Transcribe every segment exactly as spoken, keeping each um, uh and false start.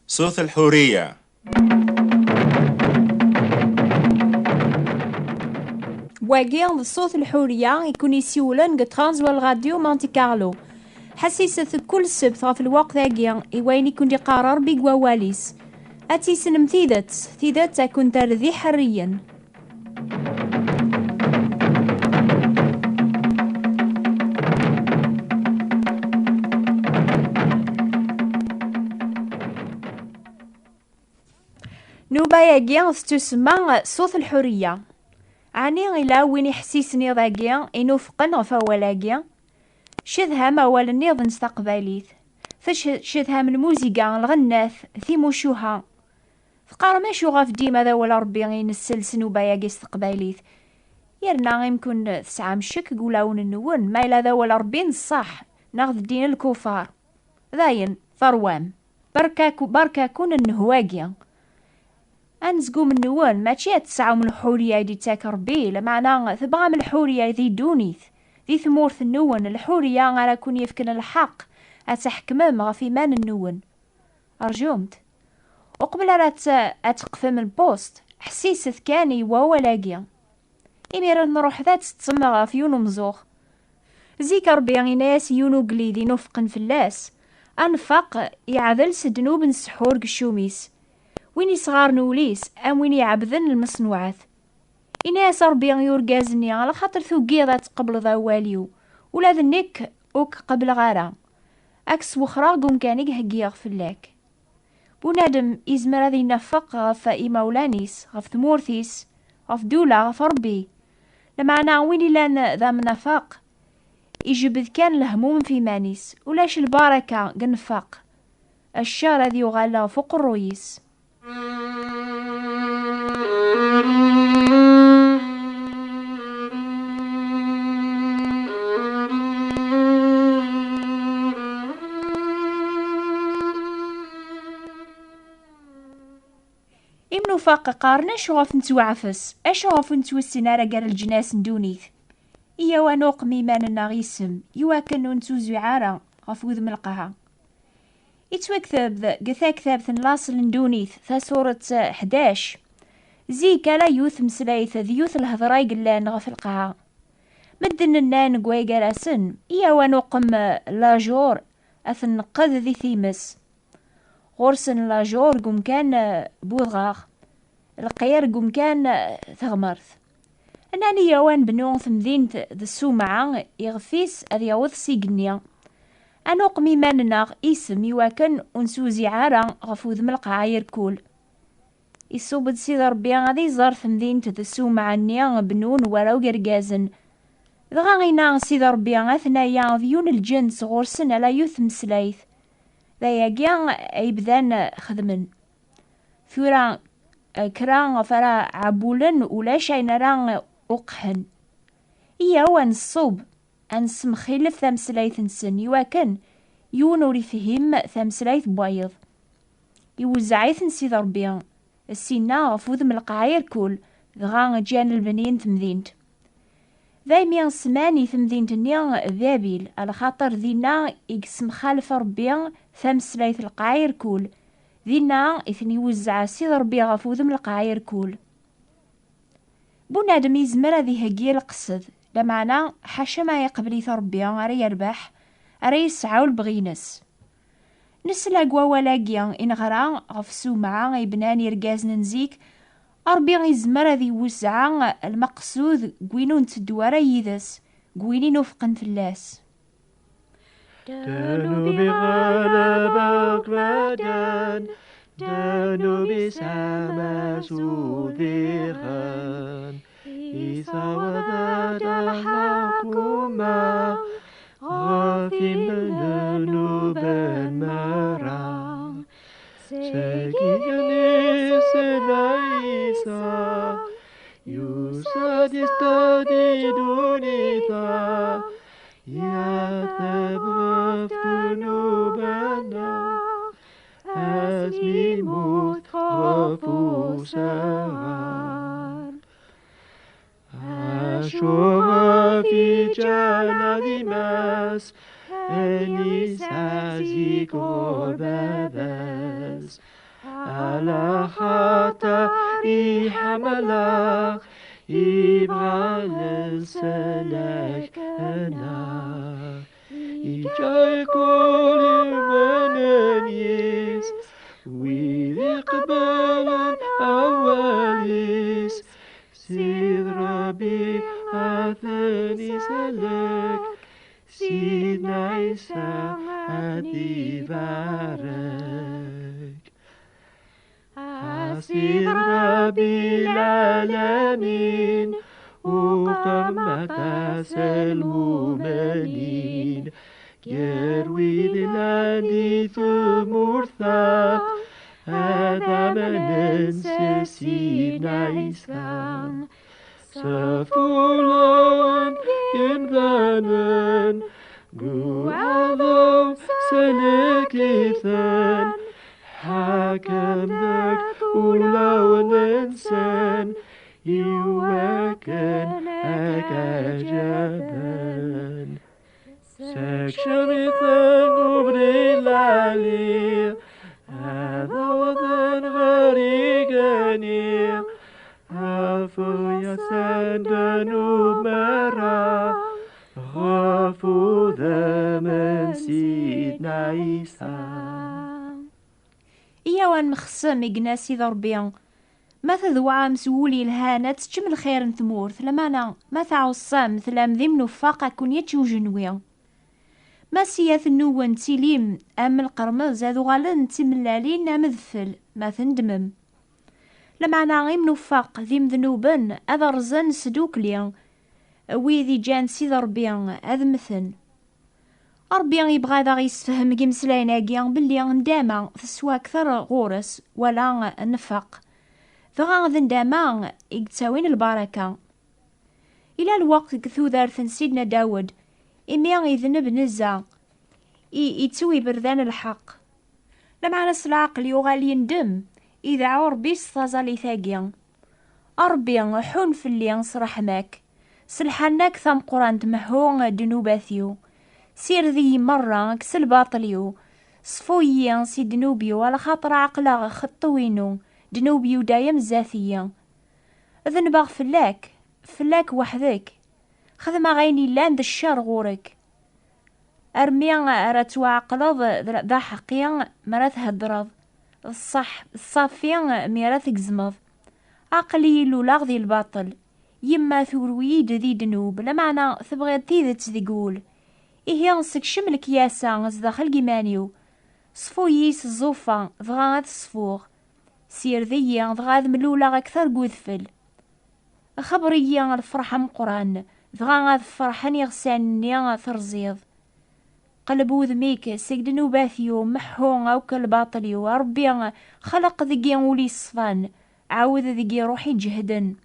صوت الحرية. Wagi d Ṣṣut Lḥuriya i kun-isiwlen deg Transwal Radio Monte Carlo. Ḥassiset kul ssebt ɣef lweqt-agi i wayen i kun-d-iqqar Ṛebbi deg wawal-is. Ad tissnem tidet, tidet ad kun-terr d iḥerriyen. Nnuba-agi tettusemma Ṣṣut Lḥuriya. Ɛni ila win iḥessisen iḍ-agi inufqen ɣef wawal-agi? Cedham awal nniḍen s taqbaylit. Tec-, cedham lmuziga, lɣennat, timucuha. Teqqarem acu ɣef dima d awal Ṛebbi i nsell s nnuba-agi s teqbaylit? Yerna imkun tesɛam ccek deg wulawen-nwen ma yella d awal Ṛebbi n ṣṣeḥ neɣ d ddin lkufar. Dayen, terwam. Berkaku-, berkakun nnehwa-agi. Anezgum-nwen mačči ad tesɛum lḥuriya i d-ittak Ṛebbi, lameɛna tebɣam lḥuriya di ddunit, di tmurt-nwen, lḥuriya ara kun-yefken lḥeqq ad tḥekmem ɣef iman-nwen. Rjumt. Uqbel ara t-, ad teqfem lpust, ḥessiset kan i wawal-agi. Imiren nruḥ d ad teṭṭsem ɣef yiwen umzuɣ. Zik Ṛebbi yenna-yas i yiwen ugellid inufqen fell-as, anfaq iɛdel s ddnub n sseḥḥur deg ccum-is. Win isɣaren ul-is am win iɛebden lmeṣnuɛat. Yenna-yas Ṛebbi i urgaz-nni, alaxaṭer tugiḍ ad tqebleḍ awal-iw, ula d nekk ur k-qebleɣ ara. Ad k-swexreɣ deg umkan i iheggiɣ fell-ak. Bunadem izmer ad inafeq ɣef imawlan-is, ɣef tmurt-is, ɣef ddula, ɣef Ṛebbi. Lameɛna win ilan d amnafeq, ijebbed kan lehmum f iman-is, ulac lbaraka deg nnfaq. Ccer ad yuɣal ɣef uqerruy-is. Imnufaq qqaren acu ɣef nettwaɛfes, acu ɣef ur nettwessin ara gar leǧnas n ddunit. Iyyaw ad nuqem iman-nneɣ isem, iwakken ur nettuzuɛ ara ɣef wudem n lqaɛa. Ittwakteb deg taktabt n laṣel n ddunit, tasuret ḥdac. Zik ala yiwet tmeslayt d yiwet lhedra i yellan ɣef lqaɛa. Medden nnan deg way gar-asen, iyyaw ad nuqem lajur, ad ten-neqqed di times. Ɣur-sen lajur deg umkan, eh, budɣaɣ, lqir deg umkan, eh, teɣmert. Nnan iyyaw ad nebnu temdint d ssumɛa, ixef-is ad yaweḍ s igenni. Ad nuqem iman-nneɣ isem iwakken ur nettewziɛ ara ɣef wudem lqaɛa irkul. Iṣub-d Sidi Ṛebbi ad iẓer temdint d ssumɛa-nni bennun warraw yergazen. Dɣa inna Sidi Ṛebbi, atnaya d yiwen lǧens ɣur-sen ala yiwet tmeslayt. D ayagi ay bdan xedmen. Tura, eh, kra ɣef ara ɛewwlen ulac ayen ara uqḥen. Iyyaw ad nṣub, ad nessemxilef tameslayt-nsen iwakken yiwen ur ifhim tameslayt n wayeḍ. Iwezzeɛ-iten Sidi Ṛebbi, ssinna ɣef wudem lqaɛa irkul, dɣa ǧǧan lebni n temdint. Daymi sman i temdint-nni Babil, alaxaṭer dinna i yessemxalef Ṛebbi tameslayt lqaɛa irkul. Dinna i ten-iwezzeɛ Sidi Ṛebbi ɣef wudem lqaɛa irkul. Bunadem yezmer ad iheggi lqesd, lameɛna ḥaca ma iqbel-it Ṛebbi ara yerbeḥ, ara yesɛu lebɣi-ines. Nesla deg wawal-agi i neɣra ɣef ssumɛa i bnan yergazen n zik, Ṛebbi izmer ad iwezzeɛ lmeqsud deg win ur netteddu ara yid-s, deg win inufqen fell-as. Ddnub iɣleb akk medden, ddnub isɛa ammas udiɣen, isaweḍ-d lḥukuma ɣef imdanen merra. Seg igenni s Ɛisa, yusa-d isṭad i ddunit-a, yeɛteb ɣef ddnub-nneɣ, asmi yemmut ɣef usɣar. Acuɣef i ǧǧan ad imas ayen yesɛa zik ɣur baba-s? Laxaṭer iḥemmel-aɣ, ibɣa leslak-nneɣ. Iǧǧa-k ul imenen yis, wid iqeblen awal-is. Sid Ṛebbi ad ten-isellek, Sidna Ɛisa ad ibarek. A Sid Ṛebbi lɛalamin, uqem aṭas n lmumnin, gar wid llan di tmurt-a, ad amnen s Sidna Ɛisa. Sefullen imdanen, gu ɛadaw sellek-iten, ḥakem deg ulawen-nsen, iwakken ad k-ɛǧaben. Sekcem-iten ubrid lɛali, ad awḍen ɣer igenni, ɛfu-yasen ddnub merra, ɣef udem n Sidna Ɛisa. Iyaw ad nexsem i yenna Sidi Ṛebbi, ma tedwaɛem s wul yelhan ad teččem lxir n tmurt, lameɛna ma tɛuṣṣem tlam d imnufaq ad ken-yečč ujenwi. Ma s yat nnuwen ttilim am lqermez ad uɣalen d timellalin am dfel ma tendmem. Lameɛna imnufaq d imednuben ad rẓen s dukli, wid iǧǧan Sidi Ṛebbi ad mmten. Ṛebbi yebɣa ad aɣ-yessefhem deg imeslayen-agi belli ndama teswa akter ɣur-s wala nnfeq. Dɣa d ndama i yettawin lbaraka. Ila lweqt deg tudert n Sidna Dawed, imi idneb nezzeh, i ittu iberdan lḥeqq. Lameɛna s leɛqel yuɣal yendem, idɛu Ṛebbi s taẓallit-agi. A Ṛebbi, ḥun fell-i s ṛṛeḥma-k, s lḥanna-k tameqqrant mḥu ddnubat-iw. Sired-iyi merra, kkes lbaṭel-iw, ṣfu-iyi si ddnub-iw, alaxaṭer ɛeqleɣ xeṭṭ-iw-inu, ddnub-iw dayem zdat-iyi. Denbeɣ fell-ak, fell-ak weḥd-k. Xedmeɣ ayen yellan d ccer ɣur-k. Armi ara twaɛqleḍ d, d aḥeqqi mi ara theddreḍ, d ṣṣeḥ, d ṣṣafi mi ara tgezmeḍ. Aql-iyi luleɣ di lbaṭel. Yemma turew-iyi-d di ddnub, lameɛna tebɣiḍ tidet deg wul. Ihi sekcem lekyasa zdaxel n yiman-iw. Ṣfu-yi s ẓẓufa, dɣa ad ṣfuɣ. Sired-iyi, dɣa ad mluleɣ akter deg udfel. Xebber-iyi lferḥ ameqqran, dɣa ad ferḥen iɣsan-nni terẓiḍ. Qelleb udem-ik seg ddnubat-iw, meḥḥu akk lbaṭel-iw. A Ṛebbi, xleq deg-i ul yeṣfan, ɛawed deg-i ṛṛuḥ iǧehden.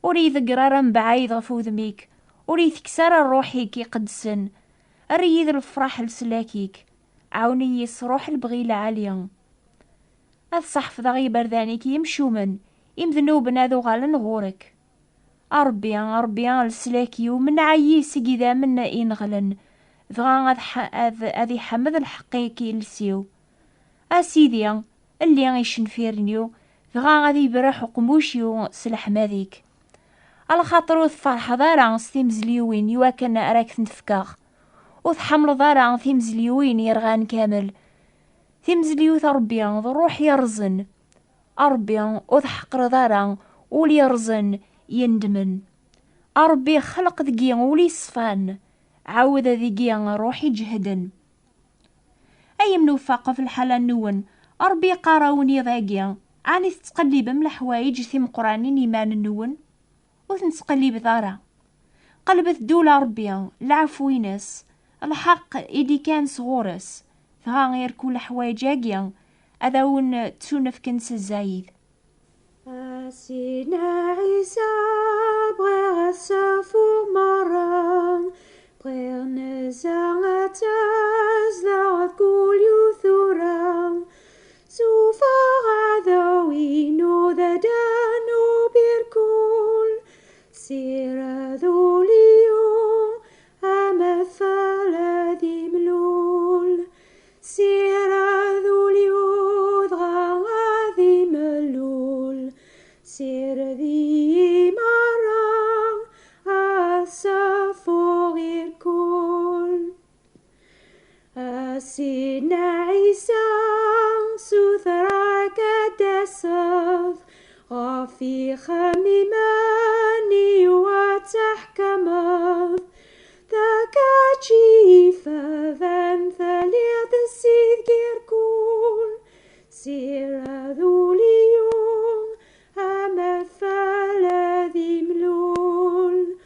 Ur iyi-ḍegger ara mebɛid ɣef udem-ik, ur iyi-tekkes ara ṛṛuḥ-ik iqedsen. Err-iyi d lefṛaḥ leslak-ik, ɛawen-iyi s ṛṛuḥ lebɣi lɛali. Ad ṣeḥfḍeɣ iberdan-ik yemcumen, imednuben ad uɣalen ɣur-k. A Ṛebbi, a Ṛebbi, leslak-iw, menneɛ-iyi seg idammen ineɣlen, dɣa ad ḥa-, ad, ad iḥemmed lḥeqq-ik iles-iw. A Sidi, lli icenfiren-iw, dɣa ad iberreḥ uqemmuc-iw s leḥmad-ik. Alaxaṭer ur tferḥeḍ ara s timezliwin iwakken ara k-tent-fkeɣ. Ur tḥemmleḍ ara timezliwin yerɣan kamel. Timezliwt a Ṛebbi d ṛṛuḥ yerẓen. A Ṛebbi ur tḥeqqreḍ ara ul yerẓen yendmen. A Ṛebbi xleq deg-i ul yeṣfan, ɛawed deg-i ṛṛuḥ iǧehden. Ay imnufaq ɣef lḥala-nwen, Ṛebbi yeqqar-awen iḍ-agi, ɛni tettqellibem leḥwayeǧ timeqqranin iman-nwen? Ur ten-ttqellibet ara. Qelbet-d ula Ṛebbi, leɛfu-ines, lḥeqq i d-ikkan sɣur-s, dɣa irku leḥwayeǧ-agi ad awen-ttunefken s zzayed. A Sidna Ɛisa, bɣiɣ ad safuɣ merra, bɣiɣ nezzeh ad tazdeɣ kul yiwet tura. Sufeɣ aɛdaw-inu d adan ubirkul, sired ul-iw, amatfal ad imlul, sired ul-iw dɣa ad Ixxam iman-iw ad teḥkameḍ, takacif aban taliḍ sid girkul, sirad uliyu amafal ad imlul,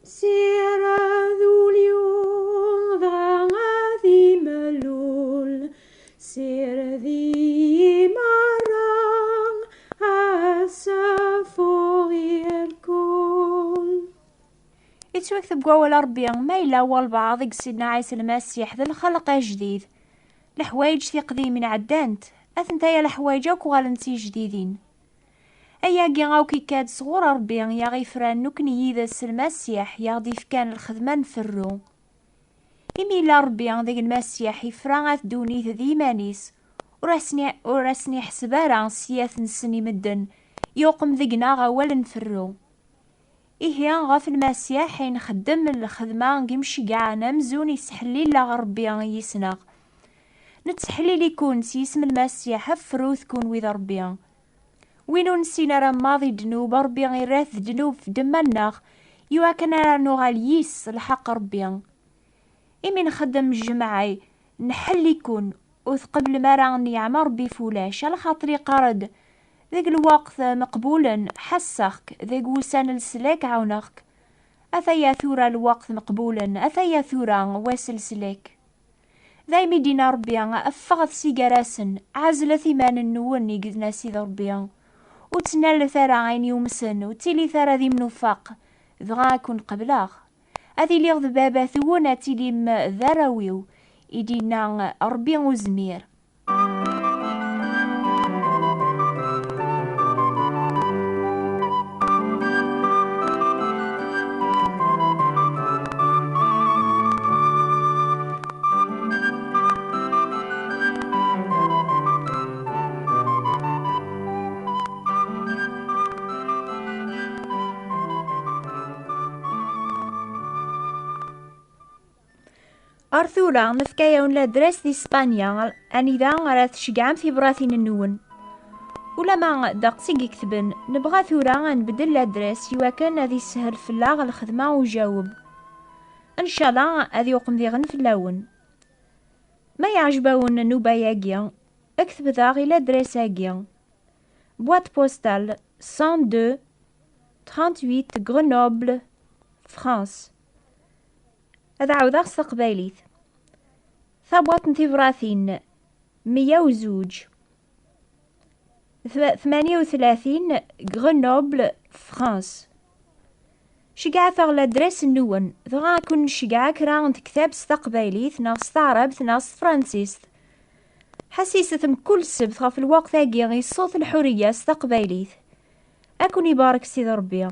sirad uliyu dɣa ad imlul, sirdi merra ad safuɣ irkul. Yettwakteb deg wawal Ṛebbi, ma yella walbeɛḍ deg Sidna Ɛisa Lmasiḥ d lxelq ajdid, leḥwayeǧ tiqdimin ɛeddant, atentaya leḥwayeǧ akk uɣalent d tijdidin. Ayagi akk ikka-d sɣur Ṛebbi, i aɣ-ifran nekkni yid-s s Lmasiḥ, i aɣ-d-ifkan lxedma n ferru. Imi yella Ṛebbi deg Lmasiḥ, ifra at ddunit d yiman-is, ur asen-, ur asen-iḥseb ara s yat-nsen i medden, yuqem deg-neɣ awal n ferru. Ihi, ɣef Lmasiḥ i nxeddem lxedma n yimceggɛen amzun isḥellil-aɣ Ṛebbi yis-neɣ. Nettḥellil-iken s yisem n Lmasiḥ, afrut kunwi d Ṛebbi. Win ur nessin ara maḍi ddnub, Ṛebbi irra-t ddnub f ddemma-nneɣ, iwakken ara nuɣal yis lḥeqq Ṛebbi. Imi nxeddem jmaɛ, nḥell-iken, ur tqeblem ara nniɛma Ṛebbi f ulac, alaxaṭer iqqar-d, deg lweqt meqbulen ḥesseɣ-k, deg wussan n leslak ɛawneɣ-k. Ataya tura lweqt meqbulen, ataya tura wass n leslak. Daymi d-yenna Ṛebbi, ffɣet si gar-asen, ɛezlet iman-nwen, i yenna Sidi Ṛebbi. Ur ttnalet ara ayen yumsen, ur ttilit ara d imnufaq, dɣa ad ken-qebleɣ. Ad iliɣ d baba-twen, ad tilim d arraw-iw, i d-yenna Ṛebbi uzmir. Ar tura, nefka-yawen ladres di Spanya, anida ara tceggɛem tibratin-nwen. Ulama ddeqs i iketben, nebɣa tura ad nbeddel ladres iwakken ad yeshel fell-aɣ lxedma ujaweb. Ncala ad yuqem diɣen fell-awen. Ma yeɛjeb-awen nnuba-agi, ktbet-aɣ i ladres-agi. Boîte postale cent deux, trente-huit, Grenoble, France. Ad ɛawdeɣ s taqbaylit. Tabwaṭ n tibratin meyya u zuǧ, tma-, tmanya u tlatin, Grenoble, France. Ceggɛet-aɣ ladres-nwen, dɣa ad ken-nceggeɛ kra n tektabt s taqbaylit neɣ s taɛrabt neɣ s tefransist. Ḥassiset mkul ssebt ɣef lweqt-agi i Ṣṣut Lḥuriya s taqbaylit. Ad ken-ibarek Sidi Ṛebbi.